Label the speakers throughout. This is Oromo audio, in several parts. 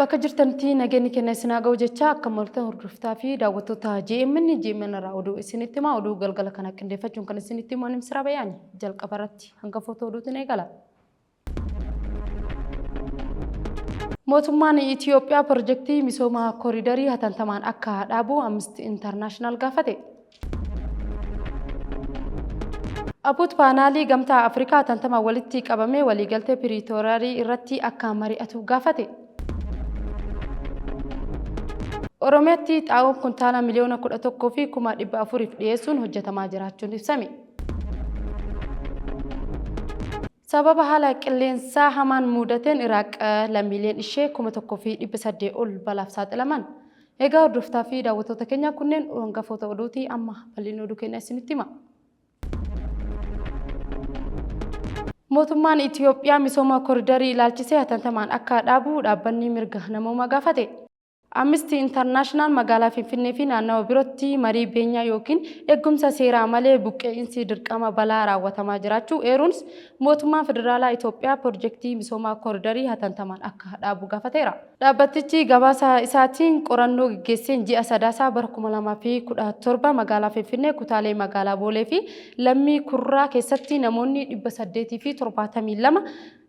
Speaker 1: Bakka jirtanitti nageenyi keenya isin haa ga'u jecha akka maltan hordoftaa fi daawwattoota GMN GMN irraa oduu isinitti hima. Oduu galgala kana qindeeffachuun kan isinitti himu ani Misraa Bayaani. Jalqaba irratti hangafoota oduutiin eegala. Mootummaan Itiyoophiyaa pirojektii misooma koriidarii hatantamaan akka dhaabu Amnesty International gaafate. Abuut paanaalii Gamtaa Afrikaa hatantamaan walitti qabamee waliigaltee Piriitooriyaarii irratti akka mari'atu gaafate. Oromiyaatti xaa'oon kuntaala miliyoona 11 fi 400,000f dhiyeessuun hojjetamaa jiraachuun ibsame. Sababa haala qilleensaa hamaan muudateen Iraaq lammiileen ishee 1,800 ol balaaf saaxilaman. Egaa hordoftaa fi daawwattoota keenya kunneen hangafoota oduuti amma bal'inni oduu keenya isinitti hima. Mootummaan Itiyoophiyaa misooma koridarii ilaalchisee hatantamaan akka dhaabu dhaabbanni mirga namoomaa gaafate. Amnistii Intarnaashinaal magaalaa Finfinnee fi naannawa birootti marii beenyaa yookiin eeggumsa seeraa malee buqqee'insi dirqama balaa raawwatamaa jiraachuu eeruuns mootummaan federaalaa Itoophiyaa pirojektii misoomaa koridarii hatantamaan akka dhaabu gaafateera. Dhaabbatichi gabaasa isaatiin qorannoo geggeesseen ji'a Sadaasaa bara 2017 magaalaa Finfinnee kutaalee magaalaa Boolee fi Lammii Kurraa keessatti namoonni 872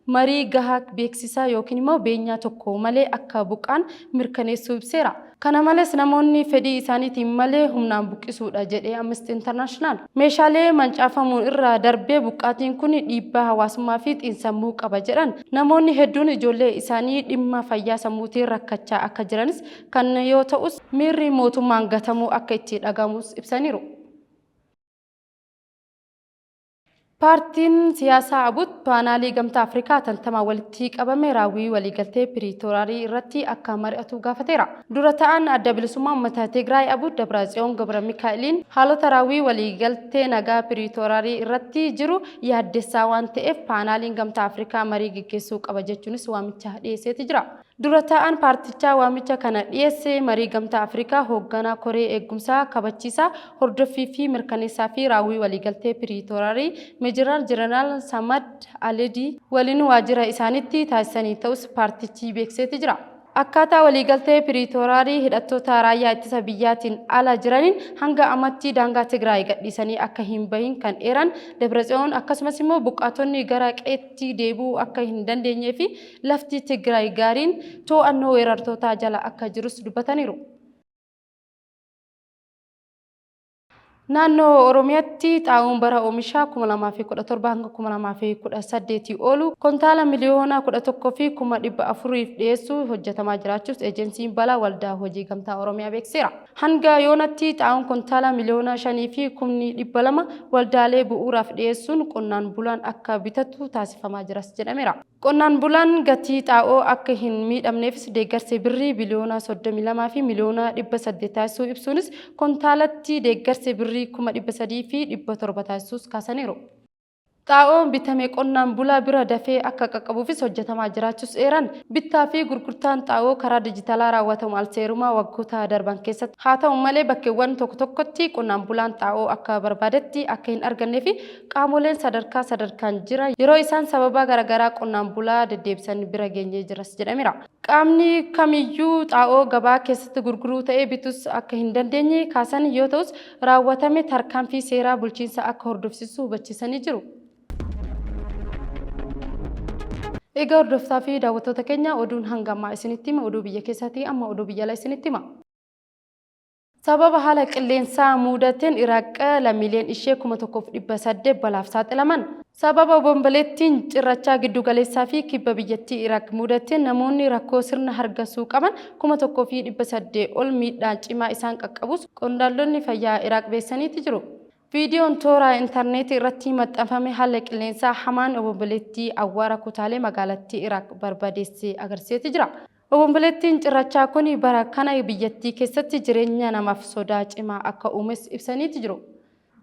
Speaker 1: marii gahaa beeksisaa yookiin immoo beenyaa tokko malee akka buqqa'an mirkaneessuu ibseera. Kana malees namoonni fedhii isaaniitiin malee humnaan buqqisuudha jedhe Amnesty International. Meeshaalee mancaafamuun irra darbee buqqaatiin kun dhiibbaa hawaasummaa fi xiinsammuu qaba jedhan. Namoonni hedduun ijoollee isaanii dhimma fayyaa sammuutiin rakkachaa akka jiranis kan yoo ta'us miirri mootummaan gatamuu akka itti dhagahamus ibsaniiru. Paartiin siyaasaa ABUT paanaalii Gamtaa Afrikaa hatantamaan walitti qabame raawwii waliigaltee Piriitooraarii irratti akka mari'atu gaafateera. Dura ta'aan Adda Bilisummaa Uummata Tigraay ABUT Dabratsiyoon Gabramikaa'eliin haalota raawwii waliigaltee nagaa Piriitooraarii irratti jiru yaaddessaa waan ta'eef paanaaliin Gamtaa Afrikaa marii geggeessuu qaba jechuunis waamicha dhiyeesseeti jira. Dura taa'aan paartichaa waamicha kana dhiyeesse marii Gamtaa Afrikaa hoogganaa koree eeggumsaa kabachiisaa, hordoffii fi mirkaneessaa fi raawwii waliigaltee Piriitooraarii Meejiraar Jeneraal Samad Aledii waliin waajjira isaaniitti taasisanii ta'us paartichi beeksiseeti jira. Akkaataa waliigaltee Piriitooraarii hidhattoota raayyaa ittisa biyyaatiin ala jiraniin hanga ammatti daangaa Tigraay gadhiisanii akka hin bahin kan eeran Dabratsiyoon akkasumas immoo buqqaatonni gara qe'eetti deebi'uu akka hin dandeenyee fi Lafti Tigraay gaariin too'annoo weerartootaa jala akka jirus dubbataniiru. Naannoo Oromiyaatti xaa'oon bara oomishaa 2017 hanga 2018 oolu kontaala miliyoona 11 fi 400,000f dhiyeessuu hojjetamaa jiraachuus Ejensiin Balaa Waldaa Hojii Gamtaa Oromiyaa beeksiseera. Hanga yoonatti xaa'oon kontaala miliyoona 5 fi kumni 200 waldaalee bu'uuraaf dhiyeessuun qonnaan bulaan akka bitatu taasifamaa jiras jedhameera. Qonnaan bulaan gatii xaa'oo akka hin miidhamneefis deeggarsi birrii biliyoona 32 fi miliyoona 800 taasisuu ibsuunis kontaalatti deeggarsi birrii 300,700 taasisuus kaasaniiru. Xaa'oon bitame qonnaan bulaa bira dafee akka qaqqabuufis hojjetamaa jiraachuus eeran. Bittaa fi gurgurtaan xaa'oo karaa dijitalaa raawwatamu alseerummaa waggoota darban keessatti haa ta'u malee bakkeewwan tokko tokkotti qonnaan bulaan xaa'oo akka barbaadetti akka hin argannee fi Qaamoleen sadarkaa sadarkaan jiran yeroo isaan sababaa garaagaraa qonnaan bulaa deddeebisan bira geenyee jirras jedhameera. Qaamni kamiyyuu xaa'oo gabaa keessatti gurguruu ta'ee bituus akka hin dandeenye kaasan yoo ta'us raawwatame tarkaanfii seeraa bulchiinsa akka hordofsiisu hubachiisanii jiru. Egaa hordoftaa fi daawwattoota keenya oduun hanga ammaa isinitti hima oduu biyya keessaatii amma oduu biyya alaa isinitti hima. Sababa haala qilleensaa muudateen Iraaq lammiileen ishee 1,800 balaaf saaxilaman. Sababa obomboleettiin cirrachaa giddugaleessaa fi kibba biyyattii Iraaq muudateen namoonni rakkoo sirna hargansuu qaban 1,800 ol miidhaan cimaa isaan qaqqabuus qondaaltonni fayyaa Iraaq beeksisaniiti jiru. Viidiyoon toora intarneetii irratti maxxanfame haala qilleensaa hamaan obomboleettii awwaara kutaalee magaalattii Iraaq barbadeesse agarsiiseeti jira. Obomboleettiin cirrachaa kun bara kana biyyattii keessatti jireenya namaaf sodaa cimaa akka uumes ibsaniiti jiru.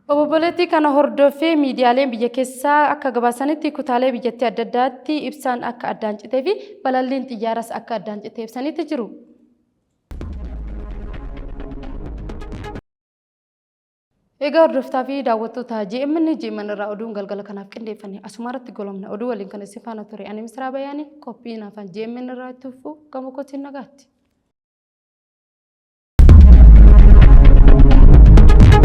Speaker 1: Obomboleettii kana hordofee miidiyaaleen biyya keessaa akka gabaasanitti kutaalee biyyattii adda addaatti ibsaan akka addaan citee fi balalliin xiyyaaras akka addaan cite ibsaniiti jiru. Egaa hordoftaa fi daawwattoota GMN, GMN irraa oduun galgala kanaaf qindeeffanne asuma irratti goolabna. Oduu waliin kan isin faana ture ani Misraa Bayaanii. Qophiin afaan GMN irraa itti fufuu gama kootiin nagaatti.